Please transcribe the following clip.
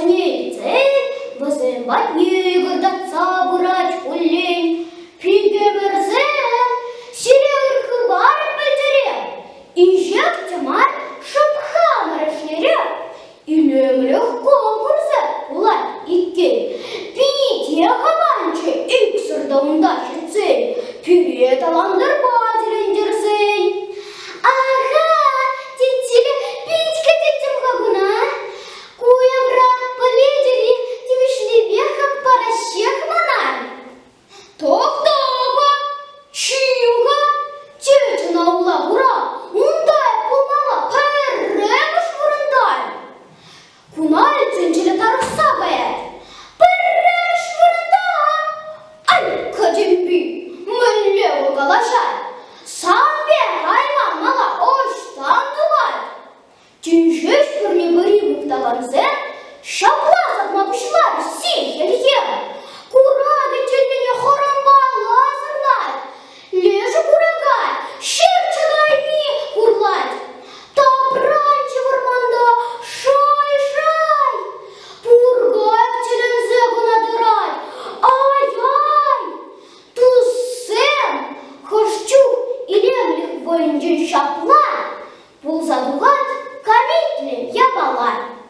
сассине илтсен вӗсем патне йӑкӑртатса пырать хуллен. Пикемӗрсем, сире ыр хыпар пӗлтерем, инҫех те мар шӑп хамӑр ӗшнере илемлӗх конкурсӗ пулать иккен. Питех аванччӗ иксӗр те унта ҫитсен, пире талантӑрпа тӗлӗнтерсен. Аха, тет пит кӗтеттӗм-ха куна. Ку уявра пӗлетӗр-и, тивӗҫлипех хак параҫҫех мана. Тӑхта-ха, чим-ха, тет ӑна ула хура, унта эп пулмалла пӗрремӗш вырӑнта. Куна илтсен тарӑхса каять. Пӗрремӗш вырӑнта! Ай, кӗтӗмпи, мӗнле вӑл калаҫать? Сан пек айван мала ӑҫтан тухать? Тин ҫеҫ пӗрне-пӗри мухтакансем ҫапла сапма пуҫларӗҫ сехӗлхем. Куракӗ тӗллине хӑрӑмпала сӑрлать, лешӗ курака ҫӗр чӑтайми хурлать. Тапранчӗ вӑрманта шай-шай, пуркайӑк тӗлӗнсе кӑна тӑрать. Ай-ай! Туссем хӑш чух илемлӗх вӑйӗнчен ҫапла пулса тухать камитлӗ япала.